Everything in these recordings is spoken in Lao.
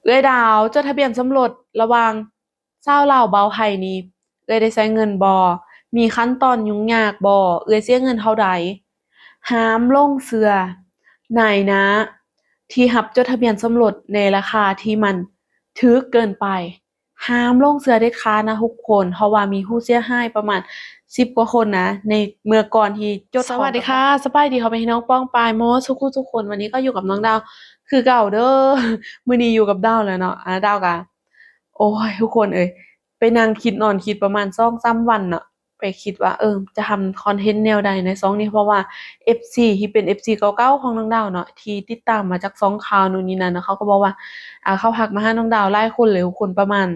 ເອື້ອຍດາວ ຈົດທະບຽນສົມລົດລະຫວ່າງຊາວລາວບ່າວໄທນີ້ ເອື້ອຍໄດ້ໃຊ້ເງິນບໍ່? ມີຂັ້ນຕອນຫຍຸ້ງຍາກບໍ່? ເອື້ອຍເສຍເງິນເທົ່າໃດ? ຫ້າມຫຼົງເຊື່ອນາຍໜ້າທີ່ຮັບຈົດທະບຽນສົມລົດໃນລາຄາທີ່ມັນຖືກເກີນໄປ. ຫ້າມຫຼົງເຊື່ອເດັດຂາດນະທຸກຄົນ, ເພາະວ່າມີຜູ້ເສຍຫາຍປະມານສິບກວ່າຄົນນະ ໃນເມື່ອກ່ອນທີ່ຈົດ. ສະຫວັດດີຄ່ະ ສະບາຍດີພໍ່ແມ່ພີ່ນ້ອງປ້ອງປາຍໝົດສູ່ຜູ້ສູ່ຄົນ. ວັນນີ້ກໍຢູ່ກັບນ້ອງດາວຄືເກົ່າເດີ້. ມື້ນີ້ຢູ່ກັບດາວແລ້ວເນາະ. ອາ ດາວກະ ໂອ້ຍ ທຸກຄົນເອີຍ ໄປນັ່ງຄິດນອນຄິດປະມານສອງສາມວັນເນາະ. ໄປຄິດວ່າ ເອີ ຈະທຳຄອນເທັນແນວໃດໃນຊ່ອງນີ້ ເພາະວ່າເອັຟຊີທີ່ເປັນເອັຟຊີເກົ່າໆຂອງນ້ອງດາວເນາະ ທີ່ຕິດຕາມມາຈາກຊ່ອງຂ່າວໂນ່ນນີ້ນັ້ນນະ ເຂົາກໍບອກວ່າ ອາ ເຂົາທັກມາຫານ້ອງດາວຫຼາຍຄົນເລີຍທຸກຄົນ ປະມານ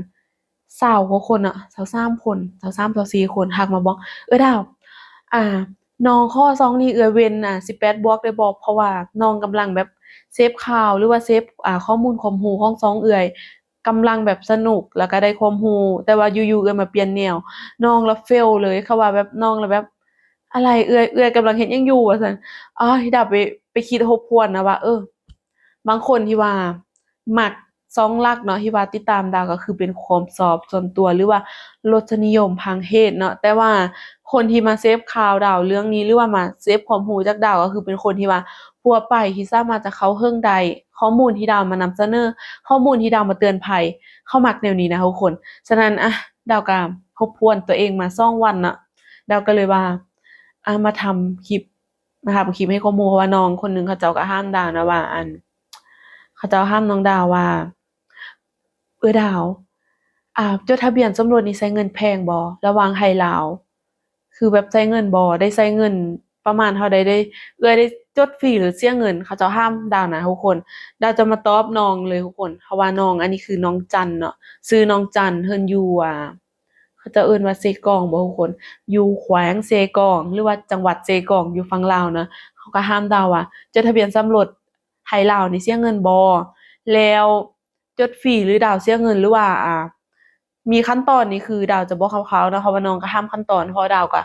ຊາວກວ່າຄົນເນາະ ຊາວສາມຄົນ ຊາວສາມ ຊາວສີ່ຄົນ ທັກມາບອກ ເອີ ດາວ ອາ ນ້ອງຂໍຊ່ອງນີ້ເອື້ອຍເວັ້ນ ອາ ສິບແປດບວກໄດ້ບໍ່? ເພາະວ່ານ້ອງກຳລັງແບບເສບຂ່າວ ຫຼືວ່າເສບ ອາ ຂໍ້ມູນຄວາມຮູ້ຂອງຊ່ອງເອື້ອຍ ກຳລັງແບບສະໜຸກ ແລ້ວກໍໄດ້ຄວາມຮູ້ ແຕ່ວ່າຢູ່ໆເອື້ອຍມາປ່ຽນແນວ ນ້ອງລະເຟວເລີຍ. ເຂົາວ່າແບບ ນ້ອງລະແບບ ອະໄລເອື້ອຍ ເອື້ອຍກຳລັງເຮັດຫຍັງຢູ່ ວ່າຊັ້ນ. ອາ ດາວໄປ ໄປຄິດທົບທວນນະວ່າ ເອີ ບາງຄົນທີ່ວ່າມັກຊ່ອງຫຼັກເນາະ ທີ່ວ່າຕິດຕາມດາວ ກໍຄືເປັນຄວາມຊອບສ່ວນຕົວ ຫຼືວ່າລົດສະນິຍົມທາງເພດເນາະ. ແຕ່ວ່າຄົນທີ່ມາເສບຂ່າວດາວເລື່ອງນີ້ ຫຼືວ່າມາເສບຄວາມຮູ້ຈາກດາວ ກໍຄືເປັນຄົນທີ່ວ່າທົ່ວໄປ ທີ່ສາມາດຈະເຂົ້າເຖິງໄດ້ ຂໍ້ມູນທີ່ດາວມານຳສະເໜີ ຂໍ້ມູນທີ່ດາວມາເຕືອນໄພ ເຂົາມັກແນວນີ້ນະທຸກຄົນ. ສະນັ້ນ ອະ ດາວກໍທົບທວນຕົວເອງມາສອງວັນເນາະ ດາວກໍເລີຍວ່າ ອາ ມາທຳຄລິບ ມາທຳຄລິບໃຫ້ຄວາມຮູ້ ເພາະວ່ານ້ອງຄົນໜຶ່ງເຂົາເຈົ້າກໍຖາມດາວນະວ່າ ອັນ ເຂົາເຈົ້າຖາມນ້ອງດາວວ່າ ເອື້ອຍດາວ ອາ ຈົດທະບຽນສົມລົດນີ້ໃຊ້ເງິນແພງບໍ່ ລະຫວ່າງໄທລາວ? ຄືແບບໃຊ້ເງິນບໍ່ ໄດ້ໃຊ້ເງິນປະມານເທົ່າໃດ ໄດ້ ເອື້ອຍໄດ້ຈົດຟຣີ ຫຼື ເສຍເງິນ? ເຂົາເຈົ້າຖາມດາວນະທຸກຄົນ. ດາວຈະມາຕອບນ້ອງເລີຍທຸກຄົນ ເພາະວ່ານ້ອງ ອັນນີ້ຄືນ້ອງຈັນເນາະ ຊື່ນ້ອງຈັນ ເພິ່ນຢູ່ ອາ ເຂົາເຈົ້າເອີ້ນວ່າເຊກອງບໍ່ທຸກຄົນ ຢູ່ແຂວງເຊກອງ ຫຼືວ່າຈັງຫວັດເຊກອງ ຢູ່ຝັ່ງລາວນະ. ເຂົາກໍຖາມດາວວ່າ ຈົດທະບຽນສົມລົດໄທລາວນີ້ເສຍເງິນບໍ່ ແລ້ວ ຈົດຟຣີ ຫຼື ດາວເສຍເງິນ ຫຼືວ່າ ອາ ມີຂັ້ນຕອນນີ້ ຄືດາວຈະບອກຄ່າວໆເນາະ ເພາະວ່ານ້ອງກໍຖາມຂັ້ນຕອນ ເພາະວ່າດາວກໍ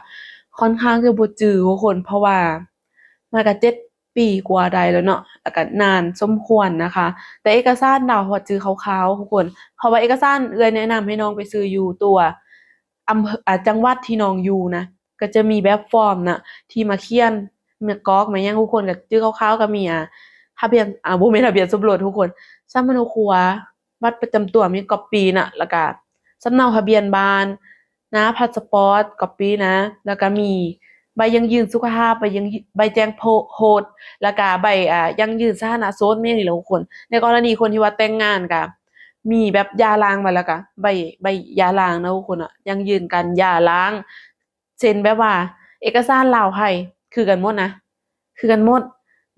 ຄ່ອນຂ້າງຈະບໍ່ຈື່ທຸກຄົນ ເພາະວ່າມັນກໍເຈັດປີກວ່າໄດ້ແລ້ວເນາະ ແລ້ວກໍນານສົມຄວນນະຄະ. ແຕ່ເອກະສານດາວພໍຈື່ຄ່າວໆທຸກຄົນ ເພາະວ່າເອກະສານເອື້ອຍແນະນຳໃຫ້ນ້ອງໄປຊື້ຢູ່ຕົວ ອຳເພີ ອາ ຈັງຫວັດທີ່ນ້ອງຢູ່ນະ ກໍຈະມີແບບຟອມນະ ທີ່ມາຂຽນ ມາກອກມາຫຍັງ ທຸກຄົນກໍຈື່ຄ່າວໆ ກໍມີ ອາ ທະບຽນ ອາ ບໍ່ແມ່ນທະບຽນສົມລົດທຸກຄົນ ສຳມະໂນຄົວ ບັດປະຈຳຕົວ ມີກອບປີນະ ແລ້ວກໍສຳເນົາທະບຽນບ້ານ ໜ້າພາສປອດ ກອບປີນະ ແລ້ວກໍມີໃບຢັ້ງຢືນສຸຂະພາບ ໃບຢັ້ງ ໃບແຈ້ງໂພ ໂທດ ແລ້ວກໍໃບ ອາ ຢັ້ງຢືນສະຖານະໂສດ ແມ່ນນີ້ແຫຼະທຸກຄົນ. ໃນກໍລະນີຄົນທີ່ວ່າແຕ່ງງານກໍ ມີແບບຢ່າຮ້າງໄປ ແລ້ວກະໃບ ໃບຢ່າຮ້າງເນາະທຸກຄົນເນາະ ຢັ້ງຢືນການຢ່າຮ້າງ ເຊັ່ນແບບວ່າເອກະສານລາວໄທຄືກັນໝົດນະ ຄືກັນໝົດ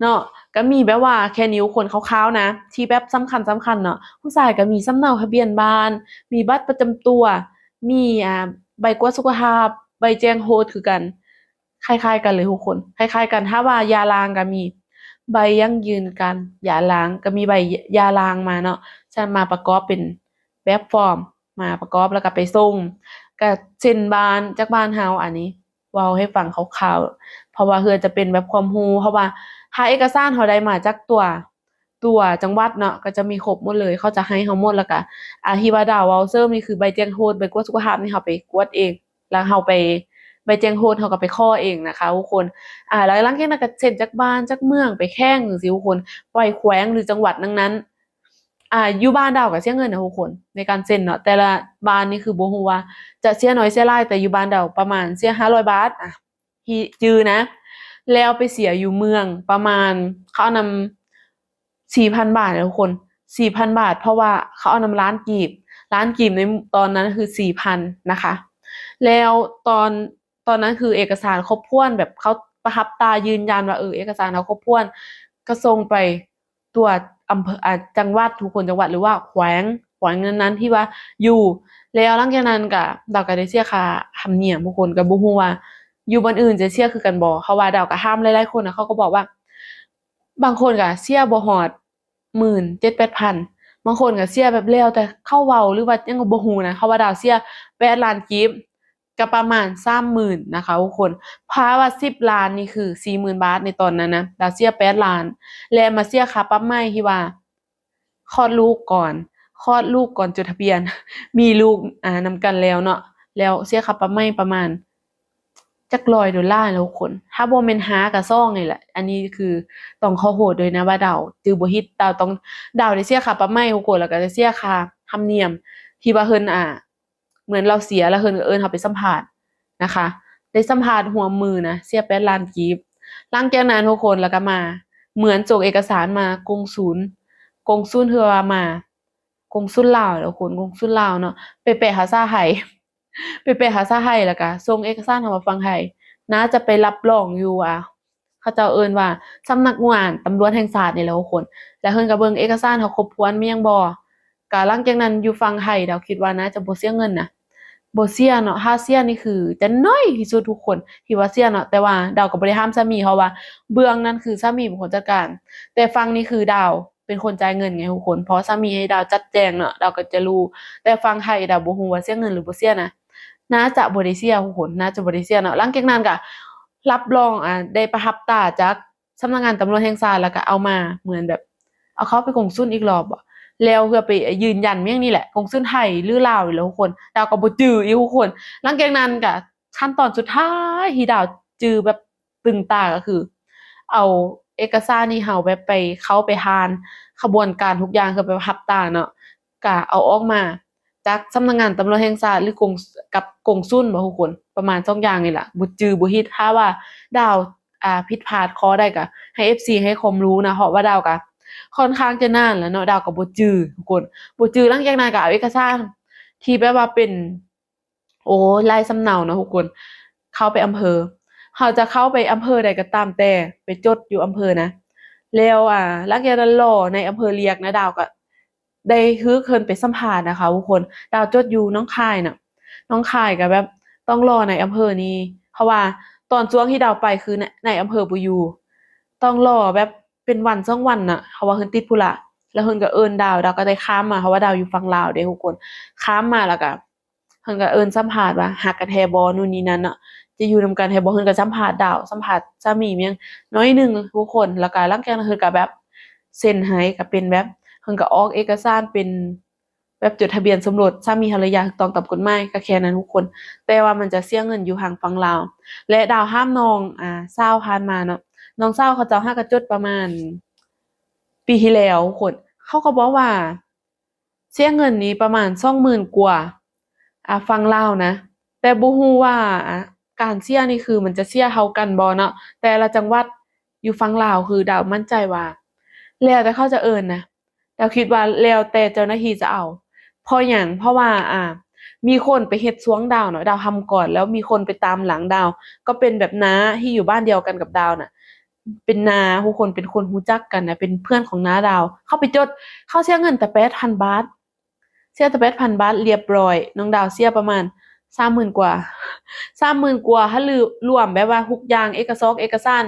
ເນາະ. ກະມີແບບວ່າແຄ່ນີ້ທຸກຄົນ ຄ່າວໆນະ ທີ່ແບບສຳຄັນ ສຳຄັນເນາະ ຜູ້ຊາຍກະມີສຳເນົາທະບຽນບ້ານ ມີບັດປະຈຳຕົວ ມີ ອາ ໃບກວດສຸຂະພາບ ໃບແຈ້ງໂທດຄືກັນ ຄ້າຍໆກັນເລີຍທຸກຄົນ ຄ້າຍໆກັນ. ຖ້າວ່າຢ່າຮ້າງກໍມີໃບຢັ້ງຢືນການຢ່າຮ້າງ ກໍມີໃບຢ່າຮ້າງມາເນາະ ສະມາປະກອບເປັນແບບຟອມ ມາປະກອບແລ້ວກໍໄປສົ່ງ ກໍເຊັ່ນບ້ານ ຈາກບ້ານເຮົາ ອັນນີ້ເວົ້າໃຫ້ຟັງຄ່າວໆ ເພາະວ່າເພື່ອຈະເປັນແບບຄວາມຮູ້ ເພາະວ່າຖ້າເອກະສານເຮົາໄດ້ມາຈາກຕົວ ຕົວຈັງຫວັດເນາະ ກໍຈະມີຄົບໝົດເລີຍ ເຂົາຈະໃຫ້ເຮົາໝົດ. ແລ້ວກະ ອາ ທີ່ວ່າດາວເວົ້າເສີມນີ້ ຄືໃບແຈ້ງໂທດ ໃບກວດສຸຂະພາບນີ້ ເຮົາໄປກວດເອງ ແລ້ວເຮົາໄປ ໃບແຈ້ງໂທດ ເຮົາກໍໄປຂໍເອງນະຄະທຸກຄົນ. ອາ ແລ້ວຫຼັງຈາກນັ້ນກໍເຊັ່ນ ຈາກບ້ານ ຈາກເມືອງ ໄປແຂວງ ຈັ່ງຊີ້ທຸກຄົນ ໄປແຂວງ ຫຼື ຈັງຫວັດນັ້ນໆ. ອາ ຢູ່ບ້ານດາວກໍເສຍເງິນນະທຸກຄົນ ໃນການເຊັນເນາະ ແຕ່ລະບ້ານນີ້ຄືບໍ່ຮູ້ວ່າຈະເສຍໜ້ອຍເສຍຫຼາຍ ແຕ່ຢູ່ບ້ານດາວປະມານເສຍຫ້າຮ້ອຍບາດ ອາ ທີ່ຈື່ນະ ແລ້ວໄປເສຍຢູ່ເມືອງປະມານ ເຂົາເອົານຳ ສີ່ພັນບາດນະທຸກຄົນ ສີ່ພັນບາດ ເພາະວ່າເຂົາເອົານຳລ້ານກີບ ລ້ານກີບໃນຕອນນັ້ນຄືສີ່ພັນນະຄະ. ແລ້ວຕອນ ຕອນນັ້ນຄືເອກະສານຄົບຖ້ວນ ແບບເຂົາປະທັບຕາຢືນຢັນວ່າ ເອີ ເອກະສານເຮົາຄົບຖ້ວນ ກໍສົ່ງໄປຕົວອຳເພີ ອາ ຈັງຫວັດ ທຸກຄົນ ຈັງຫວັດ ຫຼືວ່າແຂວງ ແຂວງນັ້ນໆທີ່ວ່າຢູ່. ແລ້ວຫຼັງຈາກນັ້ນກໍ ດາວກໍໄດ້ເສຍຄ່າທຳນຽມ ທຸກຄົນ ກໍບໍ່ຮູ້ວ່າຢູ່ບ່ອນອື່ນຈະເສຍຄືກັນບໍ່ ເພາະວ່າດາວກໍຖາມຫຼາຍໆຄົນນະ ເຂົາກໍບອກວ່າ ບາງຄົນກໍເສຍບໍ່ຮອດໝື່ນ ເຈັດແປດພັນ ບາງຄົນກໍເສຍແບບແລ້ວແຕ່ເຂົາເວົ້າ ຫຼືວ່າຫຍັງກໍບໍ່ຮູ້ນະ. ເຂົາວ່າດາວເສຍແປດລ້ານກີບ ກໍປະມານສາມໝື່ນນະຄະທຸກຄົນ. ຖ້າວ່າສິບລ້ານນີ້ຄືສີ່ໝື່ນບາດໃນຕອນນັ້ນນະ ດາວເສຍແປດລ້ານ ແລະມາເສຍຄ່າປັບໃໝທີ່ວ່າຄອດລູກກ່ອນ ຄອດລູກກ່ອນຈົດທະບຽນ ມີລູກ ອ່າ ນຳກັນແລ້ວເນາະ ແລ້ວເສຍຄ່າປັບໃໝປະມານຈັກຮ້ອຍໂດລາແຫຼະທຸກຄົນ ຖ້າບໍ່ແມ່ນຫ້າກະສອງນີ້ແຫຼະ. ອັນນີ້ຄືຕ້ອງຂໍໂທດດ້ວຍນະວ່າດາວຈື່ບໍ່ຜິດ ດາວຕ້ອງ ດາວໄດ້ເສຍຄ່າປັບໃໝທຸກຄົນ ແລ້ວກະໄດ້ເສຍຄ່າທຳນຽມທີ່ວ່າເພິ່ນ ອ່າ ເໝືອນລາວເສຍ ແລ້ວເພິ່ນກະເອີ້ນເຮົາໄປສຳພາດນະຄະ ໄດ້ສຳພາດຮ່ວມມື້ນະ ເສຍແປດລ້ານກີບ. ຫຼັງຈາກນັ້ນທຸກຄົນ ແລ້ວກະມາ ເໝືອນສົ່ງເອກະສານມາກົງສຸນ ກົງສຸນ ຄືວ່າມາ ກົງສຸນລາວແຫຼະທຸກຄົນ ກົງສຸນລາວເນາະ ໄປແປພາສາໄທ ໄປແປພາສາໄທ ແລ້ວກະສົ່ງເອກະສານເຮົາມາຝັ່ງໄທ ໜ້າຈະໄປຮັບຮອງຢູ່ ອ່າ ເຂົາເຈົ້າເອີ້ນວ່າສຳນັກງານຕຳຫຼວດແຫ່ງຊາດນີ້ແຫຼະທຸກຄົນ ແລ້ວເພິ່ນກະເບິ່ງເອກະສານເຮົາຄົບຖ້ວນມີຫຍັງບໍ່. ກະຫຼັງຈາກນັ້ນຢູ່ຝັ່ງໄທ ດາວຄິດວ່າໜ້າຈະບໍ່ເສຍເງິນນະ ບໍ່ເສຍເນາະ ຖ້າເສຍນີ້ຄືຈະໜ້ອຍທີ່ສຸດທຸກຄົນທີ່ວ່າເສຍເນາະ. ແຕ່ວ່າດາວກະບໍ່ໄດ້ຖາມສາມີ ເພາະວ່າເບື້ອງນັ້ນຄືສາມີເປັນຄົນຈັດການ ແຕ່ຝັ່ງນີ້ຄືດາວ ເປັນຄົນຈ່າຍເງິນໄງທຸກຄົນ ເພາະສາມີໃຫ້ດາວຈັດແຈງເນາະ ດາວກະຈະຮູ້ ແຕ່ຝັ່ງໄທດາວບໍ່ຮູ້ວ່າເສຍເງິນຫຼືບໍ່ເສຍນະ ໜ້າຈະບໍ່ໄດ້ເສຍທຸກຄົນ ໜ້າຈະບໍ່ໄດ້ເສຍເນາະ. ຫຼັງຈາກນັ້ນກະຮັບຮອງ ອ່າ ໄດ້ປະທັບຕາຈາກສຳນັກງານຕຳຫຼວດແຫ່ງຊາດ ແລ້ວກະເອົາມາເໝືອນແບບ ເອົາເຂົ້າໄປກົງສຸນອີກລອບບໍ ແລ້ວເພື່ອໄປຢືນຢັນຫຍັງນີ້ແຫຼະ ກົງສຸນໄທຫຼືລາວນີ້ແຫຼະທຸກຄົນ ດາວກະບໍ່ຈື່ອີກທຸກຄົນ. ຫຼັງຈາກນັ້ນກະຂັ້ນຕອນສຸດທ້າຍທີ່ດາວຈື່ແບບ ຕື່ນຕາກະຄື ເອົາເອກະສານທີ່ເຮົາແບບໄປ ເຂົ້າໄປຜ່ານຂະບວນການທຸກຢ່າງ ຄືແບບຮັບຕາເນາະ ກະເອົາອອກມາຈາກສຳນັກງານຕຳຫຼວດແຫ່ງຊາດ ຫຼືກົງ ກັບກົງສຸນບໍທຸກຄົນ ປະມານສອງຢ່າງນີ້ລະ ບໍ່ຈື່ບໍ່ຜິດ ຖ້າວ່າດາວ ອ່າ ຜິດພາດຂໍ້ໃດກະໃຫ້ເອັຟຊີໃຫ້ຄວາມຮູ້ນະ ເພາະວ່າດາວກະຄ່ອນຂ້າງຈະນານແລ້ວເນາະ ດາວກະບໍ່ຈື່ທຸກຄົນ ບໍ່ຈື່. ຫຼັງຈາກນັ້ນກະເອົາເອກະສານທີ່ແບບວ່າເປັນ ໂອ້ ຫຼາຍສຳເນົາເນາະທຸກຄົນ ເຂົ້າໄປອຳເພີ ເຮົາຈະເຂົ້າໄປອຳເພີໃດກະຕາມແຕ່ ໄປຈົດຢູ່ອຳເພີນະ ແລ້ວ ອ່າ ຫຼັງຈາກນັ້ນລໍໃນອຳເພີລຽກນະ ດາວກະໄດ້ຖືກເອີ້ນໄປສຳພາດນະຄະທຸກຄົນ. ດາວຈົດຢູ່ໜອງຄາຍນະ ໜອງຄາຍກະແບບຕ້ອງລໍໃນອຳເພີນີ້ ເພາະວ່າຕອນຊ່ວງທີ່ດາວໄປຄືນາຍອຳເພີບໍ່ຢູ່ ຕ້ອງລໍແບບເປັນວັນສອງວັນນະ ເພາະວ່າເພິ່ນຕິດທຸລະ ແລ້ວເພິ່ນກະເອີ້ນດາວ ດາວກະໄດ້ຂ້າມມາ ເພາະວ່າດາວຢູ່ຝັ່ງລາວເດ້ທຸກຄົນ ຂ້າມມາແລ້ວກະ ເພິ່ນກະເອີ້ນສຳພາດວ່າຮັກກັນແທ້ບໍ່ ນູ່ນນີ້ນັ້ນເນາະ ຈະຢູ່ນຳກັນແທ້ບໍ່ ເພິ່ນກະສຳພາດດາວ ສຳພາດສາມີຫຍັງໜ້ອຍໜຶ່ງທຸກຄົນ ແລ້ວກະຫຼັງຈາກນັ້ນເພິ່ນກະແບບເຊັນໃຫ້ ກະເປັນແບບ ເພິ່ນກະອອກເອກະສານເປັນແບບຈົດທະບຽນສົມລົດ ສາມີພັນລະຍາຖືກຕ້ອງຕາມກົດໝາຍ ກະແຄ່ນັ້ນທຸກຄົນ ແຕ່ວ່າມັນຈະເສຍເງິນຢູ່ທາງຝັ່ງລາວ ແລະດາວຖາມນ້ອງ ອ່າ ສາວຜ່ານມາເນາະ ນ້ອງສາວເຂົາເຈົ້າຫາກະຈົດປະມານປີທີ່ແລ້ວທຸກຄົນ ເຂົາກະບອກວ່າ ເສຍເງິນນີ້ປະມານສອງໝື່ນກວ່າ ອ່າ ຝັ່ງລາວນະ ແຕ່ບໍ່ຮູ້ວ່າ ອ່າ ການເສຍນີ້ຄືມັນຈະເສຍເທົ່າກັນບໍ່ເນາະ ແຕ່ລະຈັງຫວັດຢູ່ຝັ່ງລາວ ຄືດາວໝັ້ນໃຈວ່າ ແລ້ວແຕ່ເຂົາຈະເອີ້ນນະ ດາວຄິດວ່າແລ້ວແຕ່ເຈົ້າໜ້າທີ່ຈະເອົາ ເພາະຫຍັງ ເພາະວ່າ ອ່າ ມີຄົນໄປເຮັດຊ່ວງດາວເນາະ ດາວທຳກ່ອນ ແລ້ວມີຄົນໄປຕາມຫຼັງດາວ ກະເປັນແບບນ້າທີ່ຢູ່ບ້ານດຽວກັນກັບດາວນະ ເປັນນ້າ ຜູ້ຄົນ ເປັນຄົນຮູ້ຈັກກັນນະ ເປັນເພື່ອນຂອງນ້າດາວ ເຂົາໄປຈົດ ເຂົາເສຍເງິນແຕ່ແປດພັນບາດ ເສຍແຕ່ແປດພັນບາດລຽບຮ້ອຍ ນ້ອງດາວເສຍປະມານສາມໝື່ນກວ່າ ສາມໝື່ນກວ່າ ຖ້າລວມແບບວ່າທຸກຢ່າງ ເອກະສອກເອກະສານ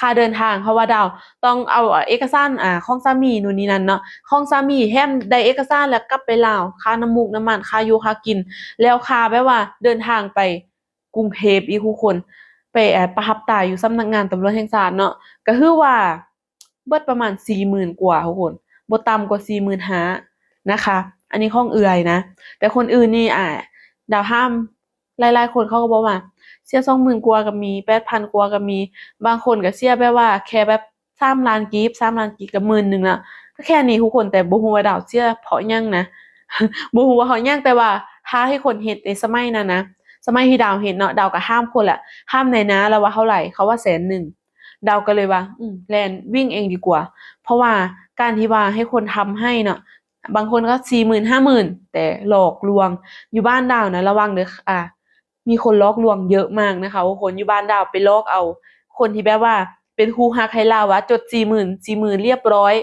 ຄ່າເດີນທາງ ເພາະວ່າດາວຕ້ອງເອົາເອກະສານ ອ່າ ຂອງສາມີ ນູ່ນນີ້ນັ້ນເນາະ ຂອງສາມີ ແຖມໄດ້ເອກະສານ ແລ້ວກັບໄປລາວ ຄ່ານ້ຳມູກນ້ຳມັນ ຄ່າຢູ່ຄ່າກິນ ແລ້ວຄ່າແບບວ່າເດີນທາງໄປ ກຸງເທບອີກທຸກຄົນ ໄປ ອ່າ ປະທັບຕາຢູ່ສຳນັກງານຕຳຫຼວດແຫ່ງຊາດເນາະ ກະຄືວ່າເບິດປະມານສີ່ໝື່ນກວ່າທຸກຄົນ ບໍ່ຕ່ຳກວ່າສີ່ໝື່ນຫ້ານະຄະ ອັນນີ້ຂອງເອື້ອຍນະ ແຕ່ຄົນອື່ນນີ້ ອ່າ ດາວຖາມຫຼາຍໆຄົນ ເຂົາກະບອກວ່າເສຍສອງໝື່ນກວ່າກະມີ ແປດພັນກວ່າກະມີ ບາງຄົນກະເສຍແບບວ່າແຄ່ແບບ ສາມລ້ານກີບ ສາມລ້ານກີບກະໝື່ນໜຶ່ງລະ ກະແຄ່ນີ້ທຸກຄົນ ແຕ່ບໍ່ຮູ້ວ່າດາວເສຍເພາະຫຍັງນະ ບໍ່ຮູ້ວ່າເພາະຫຍັງ ແຕ່ວ່າຖ້າໃຫ້ຄົນເຮັດໃນສະໄໝນັ້ນນະ ສະໄໝທີ່ດາວເຮັດເນາະ ດາວກະຖາມຄົນລະ ຖາມນາຍໜ້າລະວ່າເທົ່າໃດ ເຂົາວ່າແສນໜຶ່ງ ດາວກະເລີຍວ່າ ອືມ ແລ່ນວິ່ງເອງດີກວ່າ ເພາະວ່າການທີ່ວ່າໃຫ້ຄົນທຳໃຫ້ເນາະ ບາງຄົນກະສີ່ໝື່ນ ຫ້າໝື່ນ ແຕ່ຫຼອກລວງ ຢູ່ບ້ານດາວນະ ລະວັງເດີ ອ່າ ມີຄົນຫຼອກລວງເຍອະມາກນະຄະ ໂອ້ ຄົນຢູ່ບ້ານດາວໄປຫຼອກເອົາ ຄົນທີ່ແບບວ່າເປັນຄູ່ຮັກໃຫ້ລາວວ່າຈົດສີ່ໝື່ນ ສີ່ໝື່ນລຽບຮ້ອຍ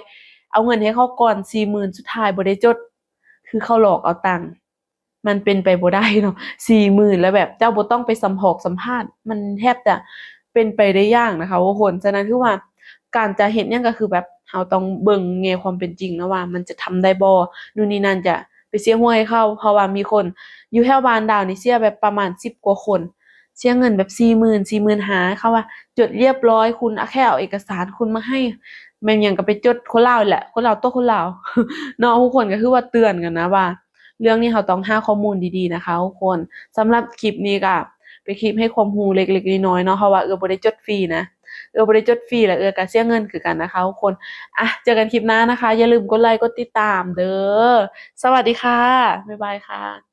ເອົາເງິນໃຫ້ເຂົາກ່ອນສີ່ໝື່ນ ສຸດທ້າຍບໍ່ໄດ້ຈົດ ຄືເຂົາຫຼອກເອົາຕັງ ມັນເປັນໄປບໍ່ໄດ້ເນາະ ສີ່ໝື່ນ ແລ້ວແບບເຈົ້າບໍ່ຕ້ອງໄປສຳພອກສຳພາດ ມັນແທບຈະເປັນໄປໄດ້ຍາກນະຄະທຸກຄົນ ສະນັ້ນຄືວ່າ ການຈະເຮັດຫຍັງກະຄືແບບ ເຮົາຕ້ອງເບິ່ງແງ່ຄວາມເປັນຈິງເນາະວ່າມັນຈະທຳໄດ້ບໍ່ ນູ່ນນີ້ນັ້ນ ຈະໄປເສຍຫົວໃຫ້ເຂົາ ເພາະວ່າມີຄົນຢູ່ແຖວບ້ານດາວນີ້ເສຍແບບປະມານສິບກວ່າຄົນ ເສຍເງິນແບບສີ່ໝື່ນ ສີ່ໝື່ນຫ້າ ເຂົາວ່າຈົດລຽບຮ້ອຍ ຄຸນ ອ່າ ແຄ່ເອົາເອກະສານຄຸນມາໃຫ້ ແມ່ນຫຍັງກໍໄປຈົດຄົນລາວແຫຼະ ຄົນລາວຕົວະຄົນລາວ ເນາະ ທຸກຄົນ ກໍຄືວ່າເຕືອນກັນນະວ່າ ເລື່ອງນີ້ເຮົາຕ້ອງຫາຂໍ້ມູນດີໆ ນະຄະທຸກຄົນ. ສຳລັບຄລິບນີ້ກໍເປັນຄລິບໃຫ້ຄວາມຮູ້ເລັກໆນ້ອຍໆເນາະ ເພາະວ່າເອື້ອຍບໍ່ໄດ້ຈົດຟຣີນະ ເອື້ອຍບໍ່ໄດ້ຈົດຟຣີ ແລະ ເອື້ອຍກໍເສຍເງິນຄືກັນນະຄະທຸກຄົນ. ອ່ະ ເຈີກັນຄລິບໜ້ານະຄະ ຢ່າລືມກົດໄລກົດຕິດຕາມເດີ. ສະຫວັດດີຄ່ະ ບາຍບາຍຄ່ະ.